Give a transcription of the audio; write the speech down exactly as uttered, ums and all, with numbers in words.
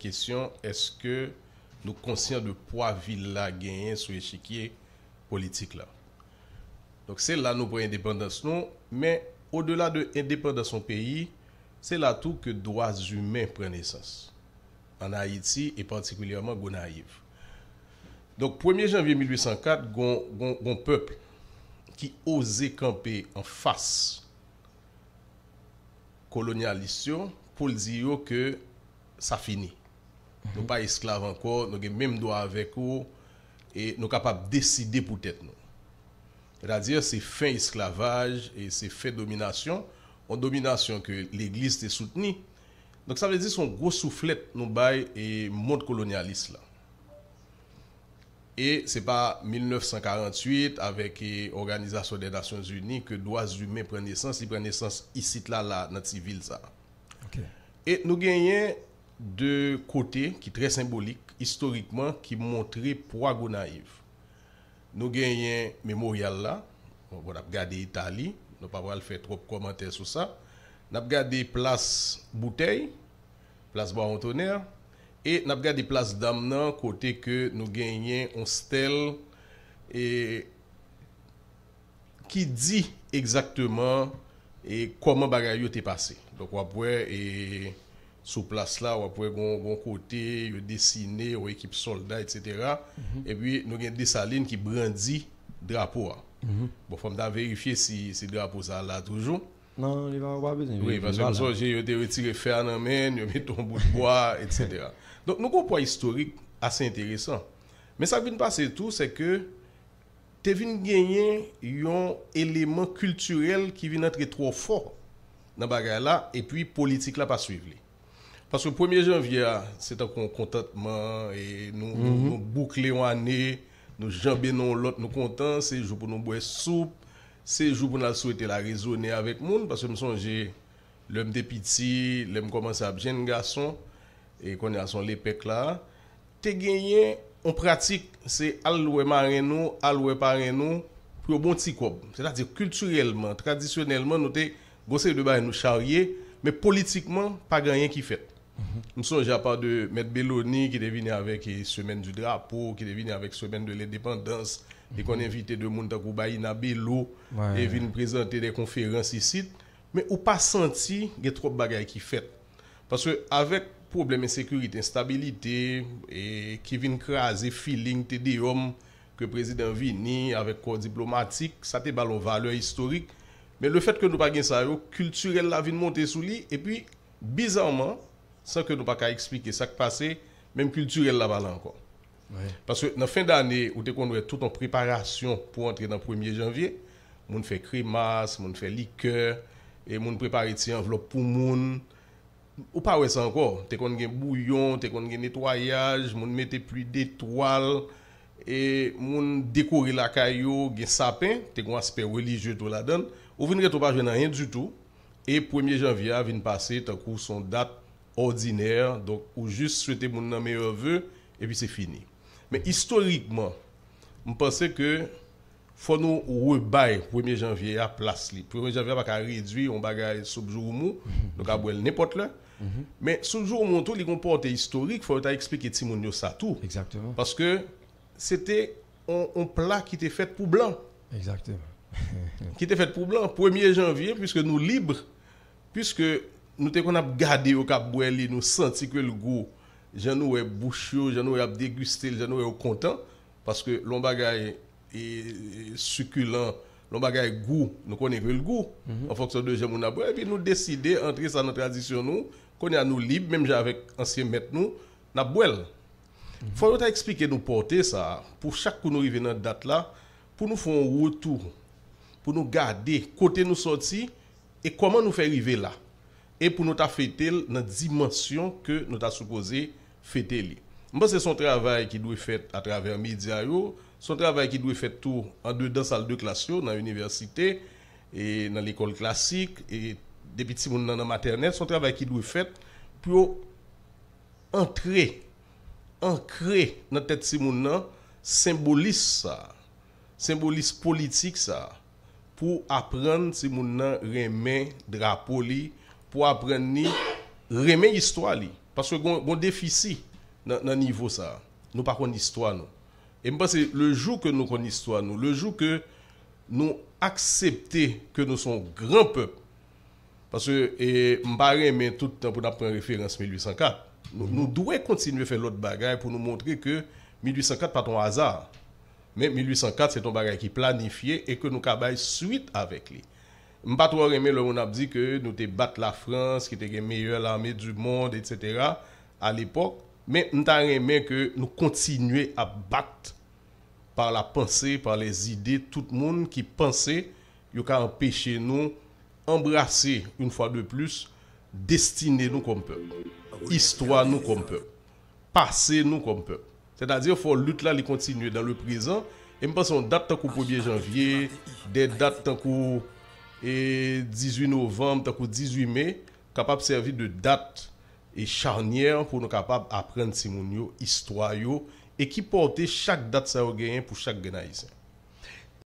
kesyon, èske nou konsyan de pwa vil la genyen sou echikye politik la? Donk, se la nou pran endepandans nou, men odela de endepandans yon peyi, se la tou ke dwa imen pran nesans. Ann Ayiti, e patikilyèman Gonayiv. Donk, premye janvye mil uit san kat, gon, gon, gon pèp ki oze kanpe anfas kolonyalis yo pou l di yo ke sa fini. Nou pa esklav ankò, nou gen menm dwa avèk ou, e nou kapab deside pou tèt nou. Sètadi, se fen esklavaj e se fen dominasyon, yon dominasyon ke legliz te soutni. Donk, sa vle di se yon gwo souflèt nou bay e mond kolonyalis la. E se pa mil nèf san karanntuit avèk e Òganizasyon dè Nasyon Zini ke dwa imen pran nesans, li pran nesans isit la, la, nan ti vil sa. Ok. E nou genyen de kote ki trè senbolik, istorikman, ki montre pwa Gonayiv. Nou genyen Memoryal la, bon, n ap gade eta li, nou pa pral fè twòp kòmantè sou sa. N ap gade plas Boutèy, plas Bawon Tonè, e n ap gade plas Dam nan, kote ke nou genyen yon stèl e, ki di egzakteman e, kòman bagay yo te pase. Donk, w ap wè e, sou plas la, w ap wè gon, gon kote yo desine yon ekip sòlda, etsetera. Epi, nou gen Desalin ki brandi drapo a. Bon, fò m ta verifye si, si drapo sa la toujou. Non, li pa, pa bezwen. Wi, paske m sonje yo te retire fè a nan men n, yo mete yon bout bwa, etsetera. Donk, nou gon pwa istorik ase enteresan. Men sa k vin pase tou, se ke te vin genyen yon eleman kiltirèl ki vin antre twò fò nan bagay la, epi politik la pa swiv li. Paske premye janvye a, se tankou yon kontantman, e nou, nou, nou boukle yon ane, nou janbe nan yon lòt, nou kontan, se jou pou nou bwè soup, se jou pou n al swete larezone avèk moun, paske m sonje, lè m te piti, lè m kòmanse ap jèn gason, e kounye a se yon lepèk la, te genyen yon pratik, se al wè marenn ou, al wè parenn ou, pou yo ba w ti kòb. Sètadi, kiltirèlman, tradisyonèlman, nou te gon seri de bagay nou charye, men politikman, pa gen anyen ki fèt. M sonje apa de Mèt Beloni ki te vini avèk e, Semaine du Drapeau, ki te vini avèk Semaine de l'Indépendance, li konn envite de moun tankou Baïna Bello, e vin prezante de konferans isit, men ou pa santi gen twòp bagay ki fèt. Paske avèk pwoblèm ensekirite, enstabilite, e ki vin kraze feeling te deyò m ke prezidan vini avèk kò diplomatik, sa te ba l yon valè istorik. Men lefèt ke nou pa gen sa yo, kiltirèl la vin monte sou li, epi bizarman, san ke nou pa ka eksplike sa k pase, menm kiltirèl la pa la ankò. Paske nan fen dane, ou te konn wè tout yon preparasyon pou antre nan premye janvye. Moun fè kremas, moun fè likè, e moun prepare ti anvlòp pou moun. Ou pa wè sa ankò. Te konn gen bouyon, te konn gen netwayaj, moun mete pli de twal, e moun dekore lakay yo, gen sapen, te gen yon aspè relijye tou ladan l. Ou vin ret ou pa jwenn anyen ditou, e premye janvye a vin pase tankou se yon dat òdinè, donk ou jis swete moun nan meyè ve, epi se fini. Men istorikman, m panse ke fò nou rebay premye janvye a plas li. Premye janvye a pa ka redwi yon bagay soup jouroumou, nou ka bwè l nenpòt lè. Men soup jouroumou tou, li gon pòte istorik, fò yo ta eksplike timoun yo sa tou. Egzakteman. Paske se te yon, yon pla ki te fèt pou blan. Egzakteman. Ki te fèt pou blan. Premye janvye, piske nou lib, piske nou te konn ap gade yo k ap bwè li, nou santi ke l gou, jan nou wè bouch yo, jan nou wè y ap degiste l, jan nou wè yo kontan, paske lè yon bagay e, e, sikilan, lè yon bagay gou, nou konnen ke l gou, an fonksyon de jan moun ap bwè, epi nou deside antre sa nan tradisyon nou, kounye a nou lib, menm jan avèk ansyen mèt nou, n ap bwè l. Fò yo ta eksplike nou pòte sa a, pou chak kou nou rive nan dat la, pou nou fè yon retou, pou nou gade kote nou sòti e kòman nou fè rive la, e pou nou ta fete l nan dimansyon ke nou ta sipoze fete li. M panse se yon travay ki dwe fèt atravè medya yo, se yon travay ki dwe fèt tou andedan sal de klas yo, nan inivèsite, e nan lekòl klasik, e depi timoun nan nan matènèl, se yon travay ki dwe fèt pou yo antre, ankre nan tèt timoun nan senbolis sa, senbolis politik sa, pou aprann timoun nan renmen drapo li, pou aprann li renmen istwa li. Paske gon, gon defisi nan, nan nivo sa. Nou pa konn istwa nou. E m panse le jou ke nou konn istwa nou, le jou ke nou aksepte ke nou se yon gran pèp, paske e, m pa renmen tout tan pou n ap pran referans mil uit san kat. Nou, nou dwe kontinye fè lòt bagay pou nou montre ke mil uit san kat pa t yon aza. Men mil uit san kat se t yon bagay ki planifye e ke nou ka bay swit avèk li. M pa twò renmen lè moun ap di ke nou te bat Lafrans, ki te gen meyè lame di mond, etsetera, a lepòk. Men m ta renmen ke nou kontinye ap bat par la pensée, par les idées, tout moun ki panse yo ka anpeche nou anbrase, yon fwa de plis, destine nou kòm pèp, istwa nou kòm pèp, pase nou kòm pèp. Sètadi, fò lit la li kontinye dan le prezan. E m panse yon dat tankou premye janvye, de dat tankou e, dizuit novanm, tankou dizuit me, kapab sèvi de dat e chanyè pou nou kapab aprann timoun yo istwa yo e ki pòte chak dat sa yo genyen pou chak grenn Ayisyen.